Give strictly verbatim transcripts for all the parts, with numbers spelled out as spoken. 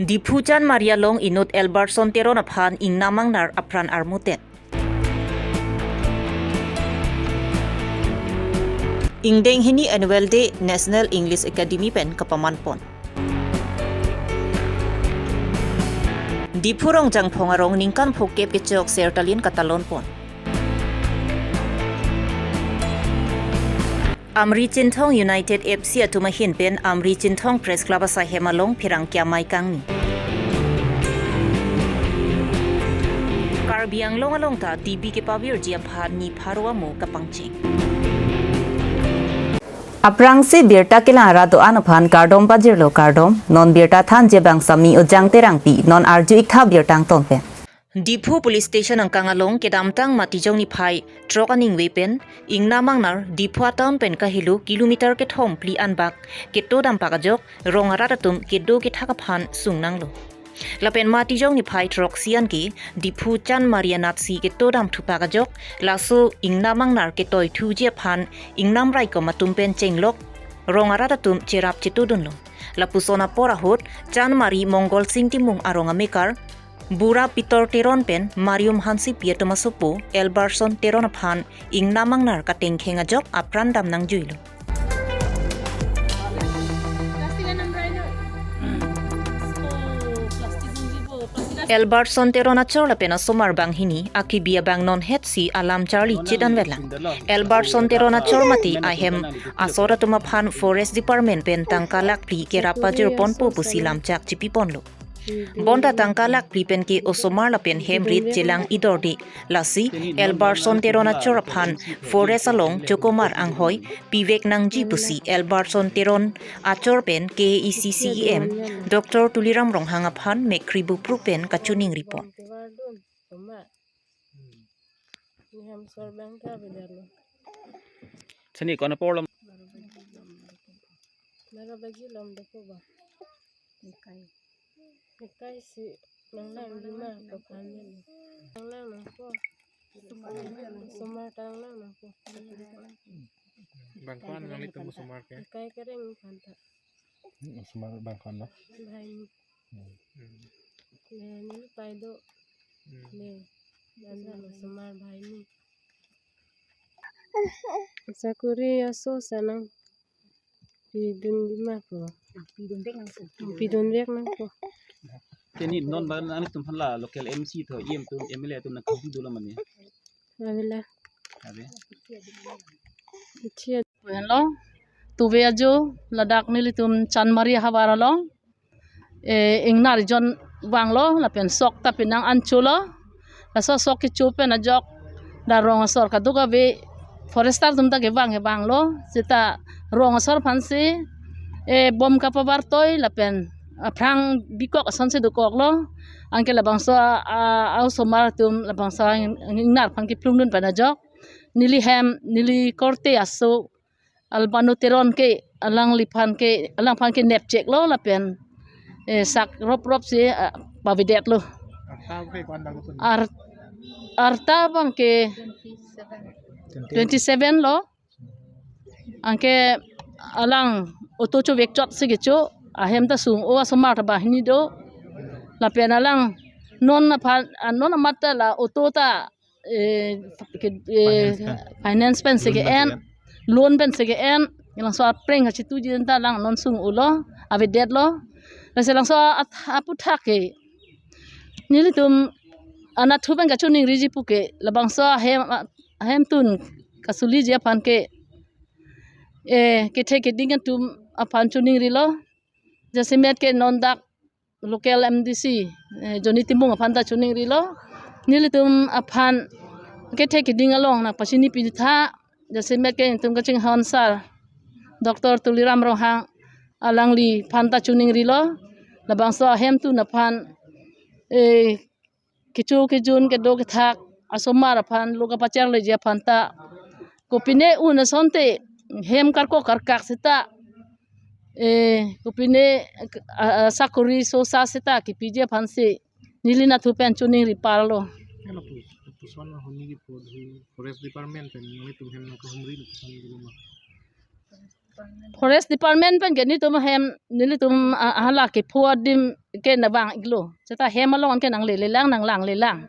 Diphu Chanmari along inut Elbarson Teron aphan ingnam angnar apran armutet. Ingdeng hini Annual Day National English Academy pen kapaman pon. Diphu Rongjangphong arong ningkan phokep kechok sertalin katalon pon. Amri Chinthong United F C atum ahin pen Amri Chinthong Press Club asaihem along pherangke amei kangni. Karbi Anglong along ta T B kepavirji aphan ni pharo amo kapangcheng. Aphrangsi birta kelang arat do-an aphan kardom pajirlo kardom, non birta thanji abang Sami Ojang Terangpi, non arju iktha birta angton pen. Diphu Police Station angkang along kedamtang Matijong niphai throk aningve pen ingnam angnar Diphu atown pen kahelo kilometer kethom phli anbak keto dampak ajok rong arat atum kedo kethak aphan sung nanglo. Lapen Matijong niphai throksi anke Diphu Chanmari anatsi keto dam thupak ajok laso ingnam angnar ketoi thuji aphan ingnam raikom atum pen chenglok rong arat atum cherap chetudunlo. Lapuson apor ahut Chanmari Mongol Sing Timung arong amekar Bura Pitor Teron pen Marium Hansepi atum asopo Elbarson Teron aphan ingnam angnar katengkheng ajok apran dam nangjuilo. Elbarson Teron achor lapen asomar banghini akibi abang non hetsi alam charli chedan velang. Elbarson Teron achor mati ahem asor atum aphan Forest Department pen tangka lakh phli kerap pajir ponpo pusi lamchak chipi ponlo. Bonta tangka lakh phli pen ke osomar lapen hemrit chelang idorde. Lasi Elbarson Teron achor aphan Forest along chokomar anghoi pivek nangji pusi Elbarson Teron achor pen K A A C C E M Doctor Tuliram Ronghang aphan mekkri bupru pen kachiningri pon. Sini kona problem. Baro baji lom deko ba. Nikai. Nikai si nanglang lima ko khan ni. Nanglang nangpo. Osomar ta nanglang nangpo. Bang ko-an nanglitum osomar ke? Nikai kereng aphan ta. Osomar bang ko-an lo? Bhai ni. Hmm. Le, neli pai do. Hmm. Le, dan dan osomar bhai ni. Sakuri aso sanang. Pidun lima ko. Pidun vek nangpo. Pidun vek nangpo. Keni non ba nanglitum aphan la local M C tho, E M atum, M L A atum nangkahumri dolo mane. Avela. Ave. Ichia. Henlo. Tuve ajo ladak nelitum Chanmari havar along. Eh, ingnar jon vanglo, lapen sok ta pinang ancholo. Laso sok kecho pen ajok dak rong asor kadokave forester atum ta kevang kevanglo. Seta rong asor aphansi, eh, bom kapavartoi lapen aphrang bikok asonsi dokoklo. Anke labangso a, a, osomar atum labangso ing-, ingnar aphan kiplungdun pen ajok neli hem, neli korte aso Albano Teron ke alangliphan ke, alangphan ke nepcheklo lapen, eh, sak rop rop si, ah, pavedetlo. Arta ke ko-an bang ko-an? Ar-, arta abang ke twenty seven lo. Anke alang auto chovek chotsi kecho, ahem ta sung-o, asomar ta banghini do. Lapen alang non aphan, ah, non amat ta la auto ta eh, ke, eh, finance pen, finance pensi ke-en, loan pensi ke-en, labangso apreng kachituji ta alang non sung-olo, avedetlo. Lasi labangso at-, aphuthak ke nelitum anatthu pen kachiningriji pu ke labangso ahem, ahemtun kasuliji aphan ke, eh, kethe keding atum aphan chiningrilo. Jasemet ke non dak local M D C, eh, Johnny Timung aphan ta chiningrilo. Nelitum aphan kethe keding along nangpachini pitha, jasemet ke nelitum kachinghon sar Doctor Tuliram Ronghang alangliphan ta chiningrilo. Labangso ahemtun aphan, eh, kecho kejun kedo kethak asomar aphan lo kapacharliji aphan ta kopine un asonte hem karkok karkak seta, eh, kopine, ah, ah, sakori sosa seta kepiji aphansi neli natthu pen chiningri parlo. Ano pu, puson honi ki pod hi Forest Department pen nanglitum hem nangkahumri puson guloma. Forest Department pen ke nelitum hem, nelitum a-, hala kepho adim ke nangvang-iklo. Seta hem along ke nanglelelang, nanglanglelang.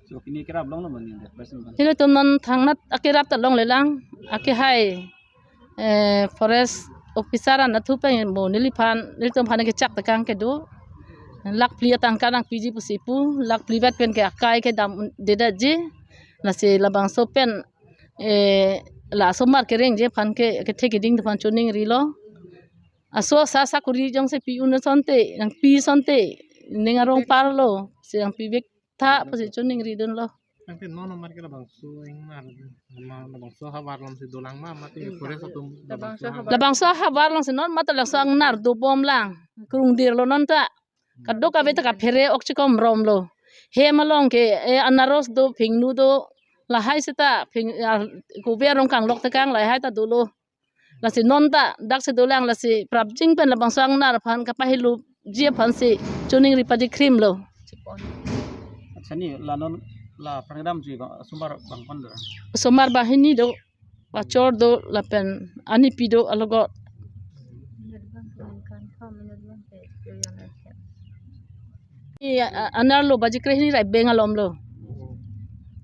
So kini kerap longlo mani de, present ban. Nelitum non thangnat akerap ta longlelang, akehai, eh, forest officer an athu pen mo neliphan, nelitum aphan kechak tekang kedo. Lakh phli atangka nangpiji pusi pu, lakh phli vet pen ke akai kedamdedetji. Lasi labangso pen, eh, la asomar kerengji aphan ke, kethe keding aphan choningrilo. Aso sa sakuri jongsi pi-un asonte, nangpi asonte, ning arong parlo, si nangpivek tha, pusi choningridunlo. Tangte non amar ke labangso ingnar, ma labangso havar alongsi dolang ma, mate forest atum labangso havar. Labangso havar alongsi non mate labangso ingnar dobomlang, krungdirlo non ta. Kadokave ta kaphere ok chikom romlo. Hem along ke, eh, anaros do, phingnu do, lahai seta, phing, ah, kobe arong kanglok tekang, lahai ta dolo. Lasi non ta, daksi dolang lasi prapjin pen labangso ingnar aphan kapahilupji aphansi choningri pajikrimlo. Accha, ni la non la prangram ji ba, asomar bang pan do? Asomar banghini do, pachor do, lapen anipi do alogot. Ni, a, a, ingnarlo baji krehini rai beng alomlo.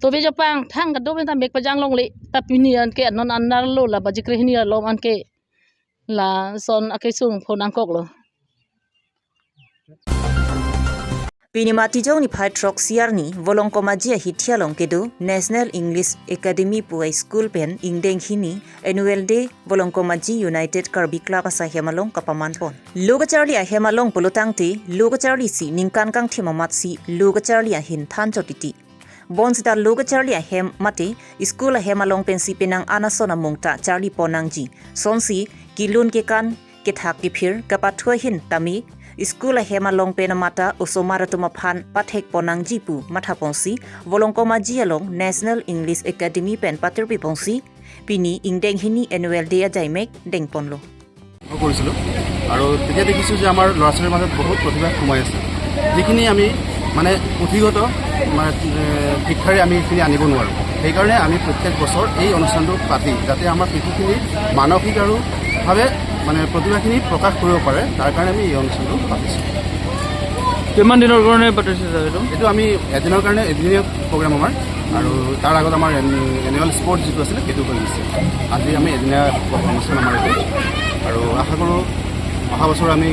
Tobe jopang thang kado benta mek pajang longle. Ta pini anke non ingnarlo la baji krehini alom anke lason akesung pho nangkoklo. Pini Matijong niphai throksi arni Volongkom Aji ahithi along kedo National English Academy pu a-school pen ingdeng hini annual day Volongkom Aji United Karbi Club asaihem along kapamanpon. Lo kacharli ahem along pulotangte, lo kacharlisi ningkan kangthim amatsi lo kacharli ahin thanchot titi. Bonsita lo kacharli ahem mate school ahem along pensi penang an ason amung ta charlipon nangji. Sonsi kelun kekan, kethak kephir kapathu ahin tame school ahem along pen amata osomar atum aphan pathekpon nangji pu mathaponsi Volongkom Aji along National English Academy pen patirpiponsi pini ingdeng hini annual day ajaimek dengponlo. কৰিছিলোঁ আৰু তেতিয়া দেখিছোঁ যে আমাৰ ল'ৰা ছোৱালীৰ মাজত বহুত প্ৰতিভা সোমাই আছে, যিখিনি আমি মানে পুথিগত মানে, এ, শিক্ষাৰে আমি সেইখিনি আনিব নোৱাৰোঁ। সেইকাৰণে আমি প্ৰত্যেক বছৰ এই অনুষ্ঠানটো পাতি যাতে আমাৰ শিশুখিনি মানসিক আৰু ভাৱে মানে প্ৰতিভাখিনি প্ৰকাশ কৰিব পাৰে, তাৰ কাৰণে আমি এই অনুষ্ঠানটো পাতিছোঁ। কিমান দিনৰ কাৰণে পাতিছে ছাৰ এইটো? এইটো আমি এদিনৰ কাৰণে, এদিনীয়া প্ৰগ্ৰাম আমাৰ, আৰু তাৰ আগত আমাৰ এন-, এনুৱেল স্পৰ্টছ যিটো আছিলে সেইটো হৈ গৈছে। আজি আমি এদিনীয়া অনুষ্ঠান আমাৰ এইটো, আৰু আশা কৰোঁ অহা বছৰ আমি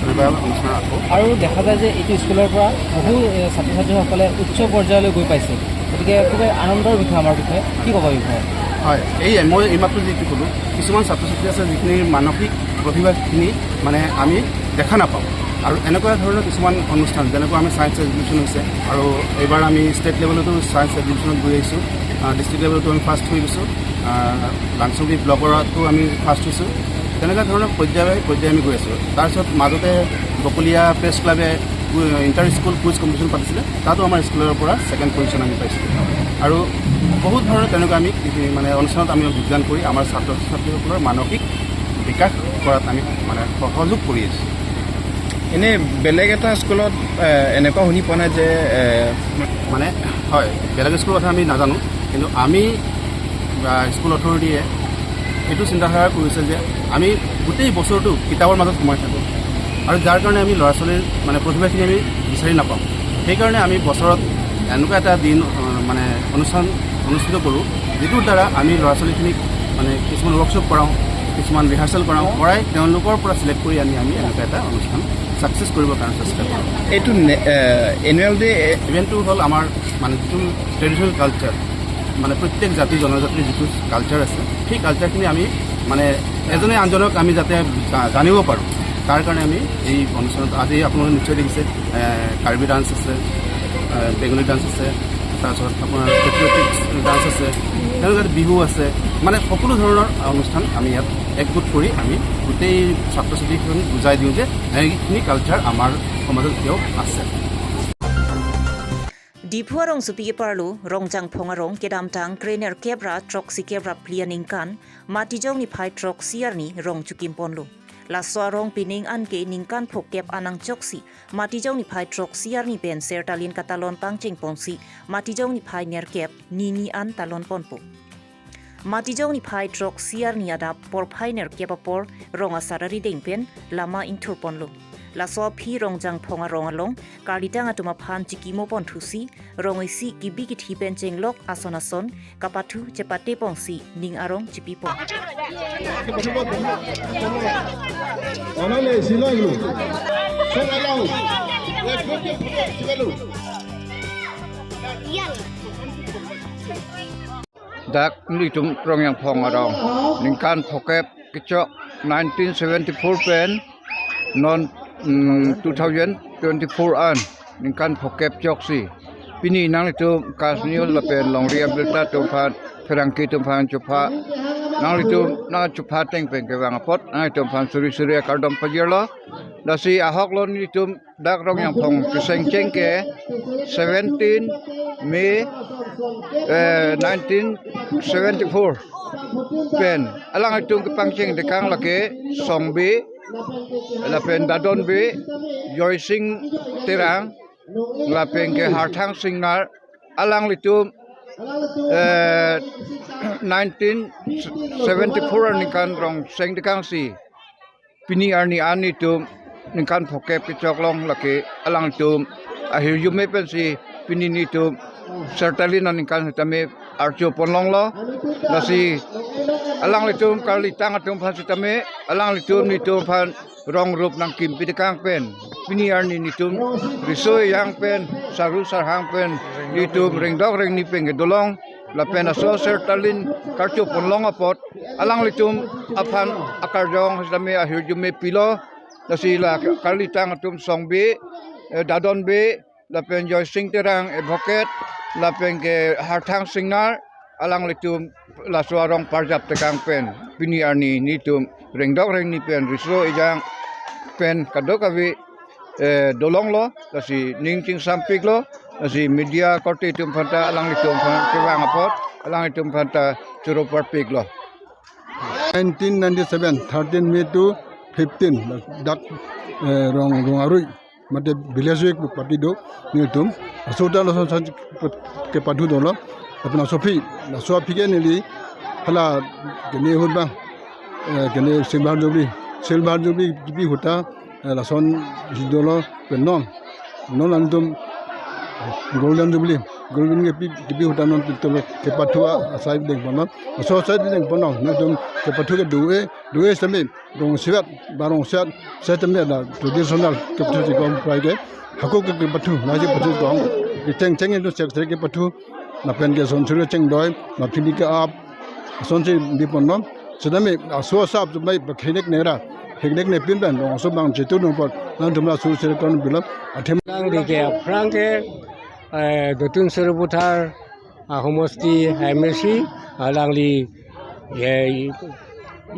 এনেকুৱা অনুষ্ঠান ৰাখোঁ। আৰু দেখা যায় যে এইটো স্কুলৰ পৰা বহু, এ, ছাত্ৰ ছাত্ৰীসকলে উচ্চ পৰ্যায়লৈ গৈ পাইছে, গতিকে খুবেই আনন্দৰ বিষয় আমাৰ বিষয়ে। কি ক'ব এই বিষয়ে? হয়, এই মই এইমাত্ৰ যিটো ক'লোঁ, কিছুমান ছাত্ৰ ছাত্ৰী আছে যিখিনিৰ মানসিক প্ৰতিভাখিনি মানে আমি দেখা নাপাওঁ, আৰু এনেকুৱা ধৰণৰ কিছুমান অনুষ্ঠান যেনেকুৱা আমি ছায়েন্স এক্সিবিশ্যন হৈছে, আৰু এইবাৰ আমি ষ্টেট লেভেলতো ছায়েন্স এক্সিবিশ্যনত গৈ আহিছোঁ, আহ, ডিষ্ট্ৰিক্ট লেভেলতো আমি ফাৰ্ষ্ট হৈ গৈছোঁ, আহ, লাংচুংবি ব্লকতো আমি ফাৰ্ষ্ট হৈছোঁ। তেনেকুৱা ধৰণৰ পৰ্যায়ে পৰ্যায়ে আমি গৈ আছোঁ। তাৰপিছত মাজতে বকলীয়া প্ৰেছ ক্লাবে কু-, ইণ্টাৰ স্কুল কুইজ কম্পিটিশ্যন পাতিছিলে, তাতো আমাৰ স্কুলৰ পৰা ছেকেণ্ড পজিশ্যন আমি পাইছিলোঁ। আৰু বহুত ধৰণৰ তেনেকুৱা আমি মানে অনুষ্ঠানত আমি যোগদান কৰি আমাৰ ছাত্ৰ ছাত্ৰীসকলৰ মানসিক বিকাশ কৰাত আমি মানে সহযোগ কৰি আছোঁ। এনে বেলেগ এটা স্কুলত, এ, এনেকুৱা শুনি পোৱা নাই যে, এ, মানে হয়, বেলেগ স্কুলৰ কথা আমি নাজানো, কিন্তু আমি বা স্কুল অথৰিটিয়ে এইটো চিন্তাধাৰা কৰিছে যে আমি গোটেই বছৰটো কিতাপৰ মাজত সোমাই থাকোঁ আৰু যাৰ কাৰণে আমি ল'ৰা ছোৱালীৰ মানে প্ৰতিভাখিনি আমি বিচাৰি নাপাওঁ। সেইকাৰণে আমি বছৰত এনেকুৱা এটা দিন, আহ, মানে অনুষ্ঠান অনুষ্ঠিত কৰোঁ, যিটোৰ দ্বাৰা আমি ল'ৰা ছোৱালীখিনিক মানে কিছুমান ৱৰ্কশ্বপ কৰাওঁ, কিছুমান ৰিহাৰ্চেল কৰাওঁ, কৰাই তেওঁলোকৰ পৰা ছিলেক্ট কৰি আনি আমি এনেকুৱা এটা অনুষ্ঠান ছাকচেছ কৰিবৰ কাৰণে চেষ্টা কৰোঁ। এইটো নে-, এ, এনুৱেল ডে এ- ইভেণ্টটো হ'ল আমাৰ মানে যিটো ট্ৰেডিশ্যনেল কালচাৰ, মানে প্ৰত্যেক জাতি জনজাতিৰ যিটো কালচাৰ আছে, সেই কালচাৰখিনি আমি মানে এজনে আনজনক আমি যাতে জা-, জানিব পাৰোঁ, তাৰ কাৰণে আমি এই অনুষ্ঠানত আজি আপোনালোকে নিশ্চয় দেখিছে, এ, কাৰ্বি ডান্স আছে, এ, বেংগলী ডান্স আছে, তাৰপিছত আপোনাৰ পেট্ৰিয়টিক ডান্স আছে, তেনেদৰে বিহু আছে, মানে সকলো ধৰণৰ অনুষ্ঠান আমি ইয়াত একগোট কৰি আমি গোটেই ছাত্ৰ ছাত্ৰীখিনিক বুজাই দিওঁ যে এইখিনি কালচাৰ আমাৰ সমাজত এতিয়াও আছে। Diphu arongsopi keparlo Rongjangphong arong kedamtang krenerkep ra throksikep ra phli aningkan Matijong niphai throksi arni rong chukimponlo. Laso arong pining anke ningkan phokep anangchoksi Matijong niphai throksi arni pen sertalin katalon pangchengponsi Matijong niphai nerkep nini an talonponpo. Matijong niphai throksi arni adap porphai nerkep apor rong asar arideng pen lama ingthurponlo. Laso aphi Rongjangphong arong along karlitang atum aphan chikimoponthusi rong isi kibi kithi pen chenglok ason ason kapathu chepatepongsi ning arong chipipon. Dak nelitum Rongjangphong arong ningkan phokep kechok nineteen seventy-four pen non, mm, two thousand twenty-four an ningkan phokep chok si. Pini nanglitum Kasmir lapen longri abirta atum aphan pherangke atum aphan chupha, nanglitum nangchupha ateng pen kevang apot nanglitum aphan suri suri akardom pajirlo. Lasi ahok lo nelitum dak Rongjangphong kesengcheng ke seventeen May, eh, nineteen seventy-four pen alanglitum kepangcheng tekang lake Songbe, lapen Dadon Bey, Joysing Terang, lapen ke Harthang Singnar, alanglitum, eh, nineteen seventy-four aningkan rong seng tekangsi pini arni an nelitum ningkan phokep kechok long lake alangtum ahirjume pensi pini nelitum sertalin aningkan sitame archo ponlonglo. Lasi alanglitum karlitang atum aphan sitame alanglitum nelitum aphan rong rup nangkimpi tekang pen pini arni nelitum riso ejang pen saru sarhang pen nelitum rengdok rengni pen kedolong lapen aso sertalin karcho ponlong apot alanglitum aphan akarjong sitame ahirjume pilo. Lasi la karlitang atum Songbe, eh, Dadon Bey, lapen Joysing Terang, advocate, lapen ke Harthang Singnar, alanglitum laso arong parjap tekang pen pini arni nelitum rengdok rengni pen riso ejang pen kadokave, eh, dolonglo, lasi ning chingsampiklo, lasi media korte atum aphanta alanglitum aphan kevang apot alanglitum aphanta choro parpiklo. Nineteen ninety-seven, thirteen May to fifteen, dak, eh, rong, rong arui, mate village week party do, nelitum, aso ta lason san kepathu dolo, lapen aso aphi, laso aphi ke neli, hala, kene ahut abang, eh, kene Silver Jubilee, Silver Jubilee kibi ahut ta, eh, lason isi dolo pen non. Non nangtum Golden Jubilee, Golden Jubilee kibi, kibi ahut ta non nelitum kepathu asai dengpon non. Aso asai dengpon non. Nangtum kepathu ke do-e, do-e sitame rong sivat, ba rong sivat, sitame la traditional kepathu si kong pai ke. Hako ke kepathu, nangji pathu kong. Kecheng cheng itu sek sek kepathu. Lapen ke son suri chengdoi, lapen ke ap, asonsi bipon non. Sitame aso asap atum bai ba khenek nera, khenek nepin pen rong aso abang chetu nongpot, nangtum la suri suri kon pilo, athem. Alangli ke aphrang ke, eh, Dotun Sarupathar ahomosti M A C, alangli, eh,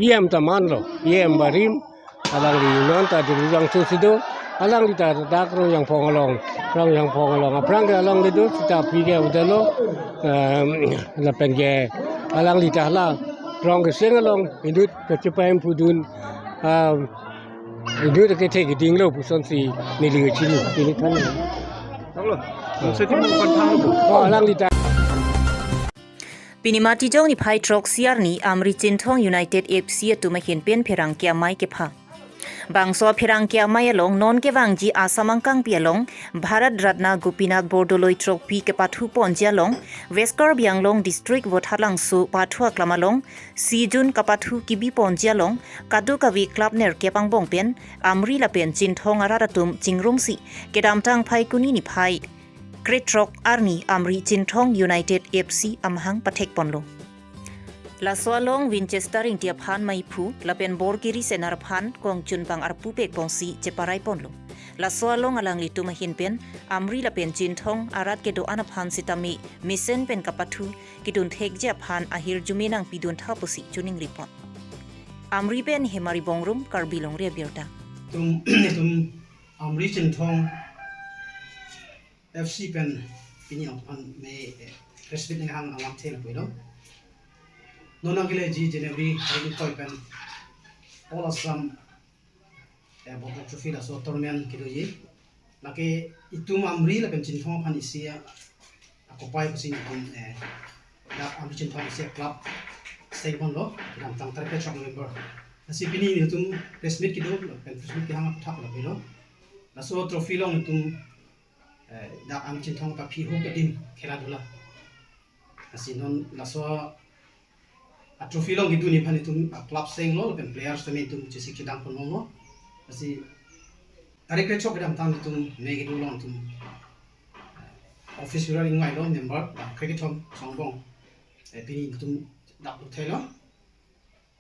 E M ta manlo, E M barim, alangli non ta Dili Jangso si do, alangli ta dak Rongjangphong along, Rongjangphong along aphrang ke along ke do, sita aphi ke hotel lo, em, lapen ke alangli ta hala rong keseng along inut kachepahemphu dun, em, inut kethe kedinglo pusonsi neli kachini, neli than. Tanglo. Nung seti mo kan thang lo. Oh, alangli ta. Pini Matijong niphai throksi arni Amri Chinthong United F C atum ahin pen pherangke amei kepha. Bangso pherangke amei along non kevangji asamang kangpi along Bharat Ratna Gopinath Bordoloi Trophy kepathuponji along West Karbi Anglong District Vothatlangso pathu aklam along isi June kapathu kibiponji along kadokave club nerkep angbong pen Amri lapen Chinthong arat atum chingrumsi kedamtang Phaikuni niphai krethrok arni Amri Chinthong United F C amahang pathekponlo. Laso along Winchester Ingti aphan meiphu lapen Borgiri Senar aphan kongchunbang arpu pekponsi cheparaiponlo. Laso along alanglitum ahin pen Amri lapen Chinthong arat kedo-an aphan sitame mesen pen kapathu kedun thekji aphan ahirjume nangpidun tha pusi chiningripon. Amri pen Hemari Bongrung, Karbi Longri Abirta. Itum, itum Amri Chinthong F C pen pini aphan me, eh, press meet nang hang alam thel puilo. Non nangkeleji January tarik ingkoi pen All Assam, eh, Bordoloi Trophy laso tournament kedoji. Lake itum Amri lapen Chinthong aphan isi a, akopai pusi itum, eh, dak Amri Chinthong isi a club Sengponlo, kedamtang tarik kechok November. Lasi pini nelitum press meet kedo, pen press meet kehang aphuthak lo pilo. Laso trophy along nelitum, eh, dak Amri Chinthong ta phi ho kedim khela dula. Lasi non laso a trophy along kedun aphan nelitum a club senglo, pen players tame nelitum chesik chedang ponlo. Lasi tarik kechok kedamtang nelitum me kedo along nelitum, eh, office bearer ingngailo member, dak krekethom songbong. Eh, pini nelitum dak duk thailo.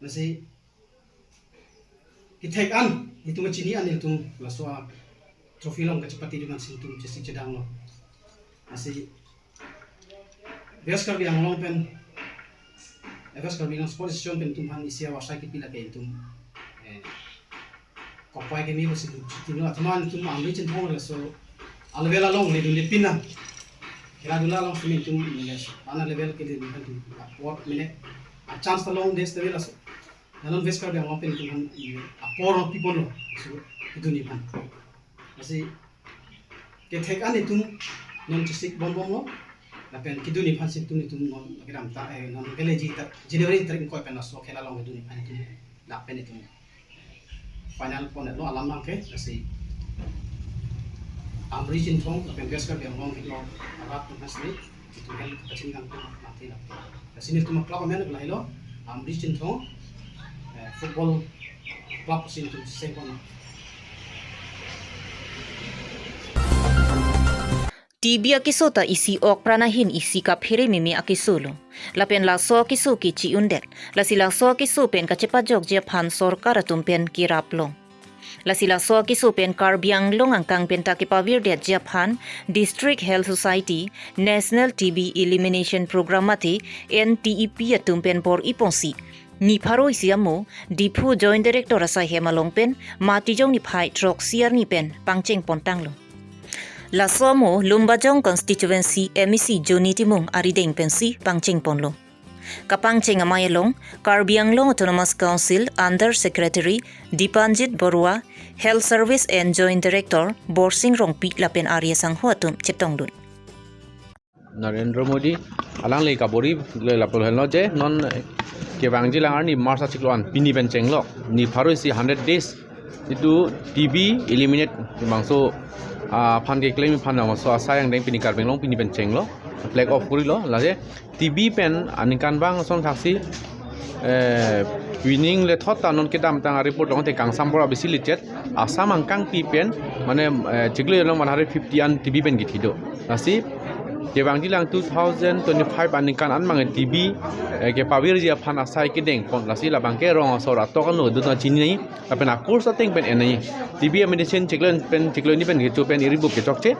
Lasi kethek an, nelitum chini an nelitum laso a trophy along kachepate dun an si nelitum chesik chedanglo. Lasi West Karbi Anglong pen, eh, West Karbi Anglong Sports Association pen nelitum aphan isi awasai kipi lake nelitum, eh, kopai keme pusi nelitum chitino, athema nelitum Amri Chinthong laso a level along ledunde pinang. Khela dula along si nelitum mene, ana level keledun aphan apor mene, a chance ta longde stage laso. Nanon West Karbi Anglong pen nelitum aphan apor piponlo, so kedun aphan. Lasi kethek an nelitum non chesik bonbomlo. Lapen kedun aphan si nelitum, nelitum non kedamtang, eh, non keleji ta January tarik ingkoi pen laso khela along kedun aphan nelitum dak pen nelitum final pon-etlo alam abangke. Lasi Amri Chinthong lapen West Karbi Anglong kedo arat pen hasi nelitum hel kachinghang pen mati la. Lasi nelitum club amen lahelo, Amri Chinthong, eh, Football Club si nelitum sengpon. T B akeso ta isi ok pran ahin isi kaphere meme akeso lo. Lapen laso akeso ke chi-undet. Lasi laso akeso pen kachepajokji aphan sorkar atum pen kerap long. Lasi laso akeso pen Karbi Anglong angkang pen ta kepavirdetji aphan District Health Society, National T B Elimination Program mate N T E P atum pen bor-iponsi, ni pharo isi amo Diphu Joint Director asai hem along pen Matijong niphai throksi arni pen pangcheng pontanglo. Laso amo Lumbajong Constituency M A C Johnny Timung arideng pensi pangcheng ponlo. Kapangcheng amei along Karbi Anglong Autonomous Council Under Secretary Dipanjit Barua, Health Service and Joint Director Borsing Rongpi lapen arya sangho atum chetongdun. Narendra Modi alangli kabor-i le lapu henlo je non, eh, kevangji lang arni March achiklo an pini pen chenglo, ni pharo isi hundred days itum T B eliminate bangso, ah, aphan keklem aphan bangso asai angdeng pini Karbi Anglong pini pen chenglo, flag off korilo. Lasi T B pen aningkanvang asong thaksi, eh, pining le thot ta non kedamtang a-report along te kangsam bor abisi lichet Assam angkangpi pen mane, eh, chiklo along one hundred fifty an T B pen kithi do. Lasi kevangji lang two thousand twenty-five aningkan an abang T B, eh, kepavirji aphan asai kedeng pon. Lasi labangke rong asor atok anu dun ta chini nai. Lapen a-course ateng pen en nai. T B a-medicine chiklo pen chiklo hini pen kecho pen iri bup kechokche.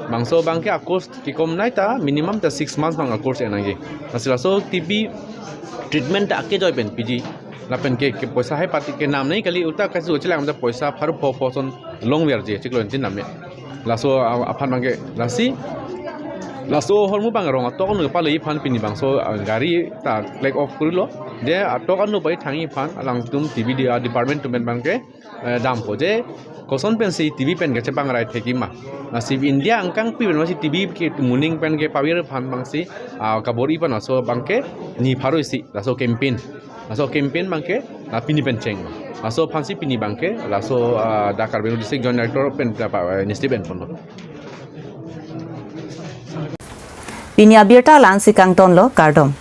Bangso abangke a-course kekom nai ta minimum ta six months abang a-course en nangji. Lasi laso T B treatment ta akejoi pen piji. Lapen ke, ke poisa hai pati kenam nai kali, ulta kasu chelang ta poisa pharo pho pho ason longverji chiklo tin name. Laso a-, aphan abangke lasi laso ahormu abang rong atok anu palei aphan pini bangso, ah, gari ta flag off korilo. Je atok anu pai thangji aphan alangtum T B di, ah, department atum pen abangke, eh, dampo je koson pensi T B pen kachepangrai thekji ma. Lasi India angkangpi pen masi T B ke muning pen kepavir aphan abangsi, ah, kabor-i aphan laso abangke ni pharo isi laso campaign. Laso campaign abangke, ah, pini pen cheng. Laso aphansi pini abangke laso, ah, dak Karbi Anglong District Joint Director pen ta pa, eh, initiative en ponlo. Pini abirta la-ansi kangtonlo, kardom.